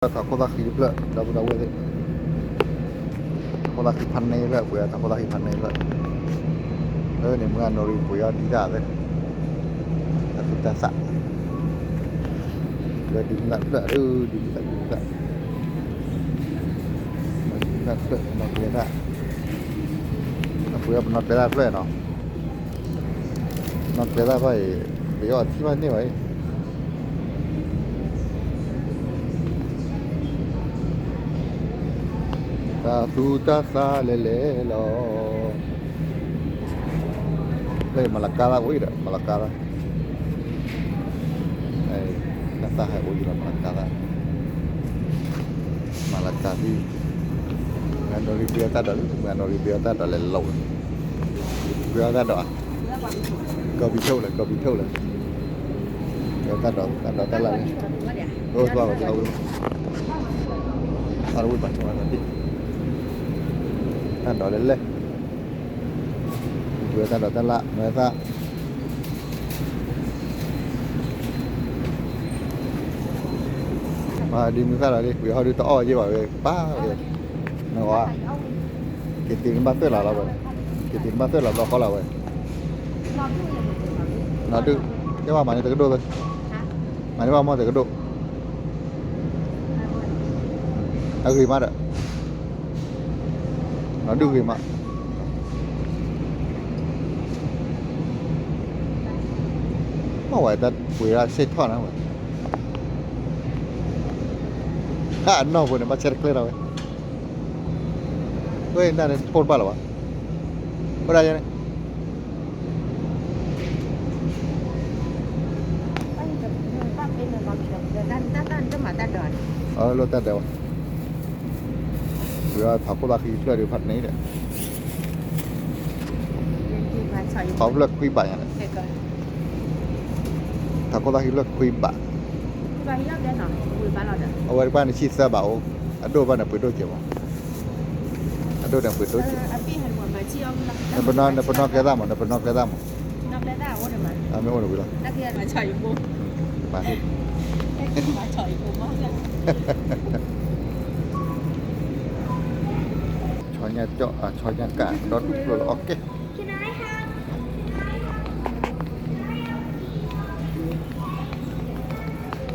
ထးခိၣ်သၣ်ဃံတဖျၢၣ် ဒီပုၢ်ဒီဝဲၢ်သ့ၣ်, ထးခိၣ်သၣ်ဃံဖးန့ၢ်ဖျၢၣ် ပှ့ၤအီၤထးခိၣ်သၣ်ဃံဖးန့ၢ်ဖျၢၣ်, လၢန့ၣ် မုၢ်အနီၣ်ရံၣ်ပှ့ၤအီၤဒ်သၣ်သ့ၣ်, တၢ်သူတၢ်သၣ်, လၢဒ်မုၢ်သၣ်တဖျၢၣ် ဒ်မုၢ်သၣ် ဒ်မုၢ်သၣ်, ဒ်မုၢ်သၣ်တဖျၢၣ် နီၣ်ကျဲတၢ်, ပှ့ၤအီၤပနီၣ်ကျဲတၢ်တဖျၢၣ်နီၤ, နီၣ်ကျဲတၢ်ဘၣ်အံၤ ပှ့ၤအီၤထံၣ်ဘၣ်န့ၢ်ဘၣ်အံၤ တၢ်သူတၢ်သၣ်လဲၤလဲၤလီၤ, လၢမၤလၤကါသၣ်အိၣ်အံၤဒီး မၤလၤကါသၣ်, တၢ်သၣ်ဟဲအိၣ်အံၤဒီး မၤလၤကါသၣ်, မၤလၤကါသံ, မုၢ်အနီၣ်ရံၣ်ပှ့ၤအီၤတၢ်ဒိးလံ မုၢ်အနီၣ်ရံၣ်ပှ့ၤအီၤတၢ်ဒိးလဲၤလီၤ, ပှ့ၤအီၤတၢ်ဒိး, ကီၢ်ပံၤထိၣ်လၢ ကီၢ်ပံၤထိၣ်လၢ, တၢ်ဒိး တၢ်ဒိးတၢ်လၣ်လၢ, အိၣ်သီဝဲ အဝဲဘၣ်, တၢ်ဒိးလဲၤလဲၤ, ပှ့ၤအီၤတၢ်ဒိးတၢ်လၣ် မၤသၣ် ပှၤဒ်မုၢ်သၣ်လီၤလံ ပှ့ၤဟီၣ်ဒုးတအီၣ်ယ့ၢ်ဘၣ်ဝဲ ပၢ်ဝဲ, နဝဲ, က့ၤတ့နဘၣ်သွဲၣ်လီၤလီၤဝဲ, က့ၤတ့နဘၣ်သွဲၣ်လီၤဘျီဃီလီၤဝဲ, နီၢ်ဒုၣ်, ကဲဘၣ်မၤန့ၢ်တကဒိၣ်သ့, မၤန့ၢ်ဘၣ်မီၢ်တကဒိၣ် အဂ့ၤမးဒီး, နီၢ်ဒုၣ်ဂ့ၤမး, မ့ၢ်ဝဲတၢ်ပှ့ၤဒၣ်ဆ့ၣ်ထီၣ်နၤဝဲ, အနီၢ်ဖိန့ၣ် ဘၣ်ဆဲးတကျဲလီၤဝဲ, ဝဲနၤန့ၣ် ပိၢ်တဘၣ်လၢၤဘၣ်, ဝဲဒၣ်ယဲန့ၣ် အလီၢ်တၢ်ဒၢးဝဲ, ဝဲထးခိၣ်သၣ်ဃံဖျၢၣ်ဒုးဖးန့ၣ်ဒီး, ထးဖျၢၣ်ခွံဘးညါဒီး, ထးခိၣ်သၣ်ဃံဖျၢၣ်ခွံဘး, အဝဲတပၣ်န့ၣ်ဆံသၢဘးအိၣ်, အဒိၣ်ဘၣ်န့ၣ်ပှ့ၤဒိၣ်ကဲးမး, အဒိၣ်န့ၣ်ပှ့ၤဒိၣ်ကဲး, နပနီၣ်ကျဲသၣ်မး နပနီၣ်ကျဲသၣ်မး, အမ့ၢ်အိၣ်န့ၣ်ဝံၤလီၤ, မၤဟ့ၣ် ဆီညၣ်ကၠီၣ် အဆီညၣ်ကၣ် ဒီဒူၣ်ဖျိလီၤ အီၣ်ကဲ, ဟးဃီၤသရၣ်မုၣ် ဟး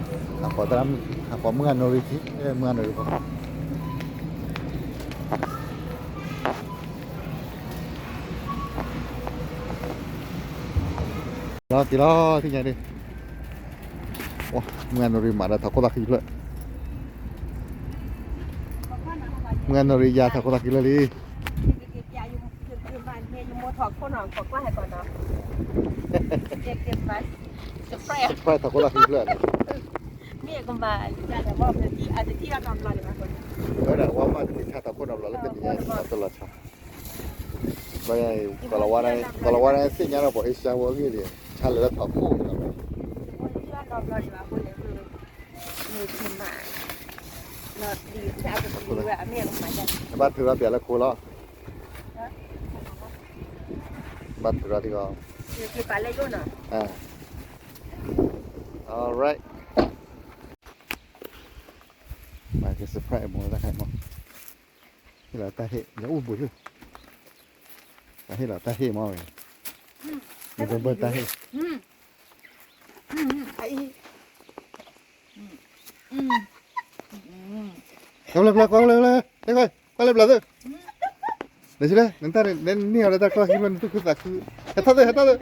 ဃီၤမုၢ်ဂၤနီၣ်ရံၣ်ထံ မုၢ်ဂၤနီၣ်ရံၣ်ဃီ လီၤက့ၤလီၤ ထံၣ်ညါဒ့ၣ်, မုၢ်ဂၤနီၣ်ရံၣ်မးဒီးထးခိၣ်သၣ်ဃံဖျၢၣ်, မုၢ်ဂၤနီၣ်ရံၣ်ယၤထးခိၣ်သၣ်ဃံဖျၢၣ်လံ, ဆဲးဖျၢၣ်ထးခိၣ်သၣ်ဃံဖျၢၣ်န့ၣ်, ဝဲဒၣ်ဝဲဘၣ်တမ့ၢ်ဆါထးခိၣ်နီတဘျီလၢတနံၤညါ တလီၤဆီ ဘၣ်ယၤအံၤ ကီၤလၤဝါန့ၣ် သ့ၣ်ညါဒီးပှၤအ့ရှါဖိအဂ့ၢ်ဒ်အံၤ ဆါလၢလၢထးခိၣ်န့ၣ်လီၤ, နဘၣ်ထုးထီၣ်ပၠးလၢခိလီၤ, ဘၣ်ထုးထီၣ်တံၢ်ဃီ, alright, ပက surprise အမိၢ်တၢ်ခါအံၤမး, ဟ့ၣ်လီၤတၢ်ဟ့ၣ် ယအိၣ်ဘှံးလၢ ပဟ့ၣ်လီၤတၢ်ဟ့ၣ်မးဝဲ, November တၢ်ဟ့ၣ်, ကွၢ်လၢပျၢၤ ကွၢ်လၢပျၢၤ, ကွၢ်လၢပျၢၤသ့ၣ်, နထံၣ်လၢ နတၢ်န့ၣ် နန့ၢ်အီၤလၢတၢ်ကျီၢ်ဟံၣ်ဖျၢၣ် နသူၣ်ခုသးခု, ဟဲထီၣ်သ့ၣ် ဟဲထီၣ်သ့ၣ်,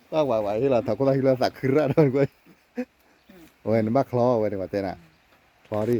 ဘၣ်ဝဲဝဲဟ့ၣ်လီၤ ထးခိၣ်သၣ်ဟံၣ်လၢသးခုရၣ်ဒီးကွၢ်, အဝဲန့ၣ်ဘၣ်ချီဝဲန့ၣ် ပှၤတဲနၤ, ချီဒံး,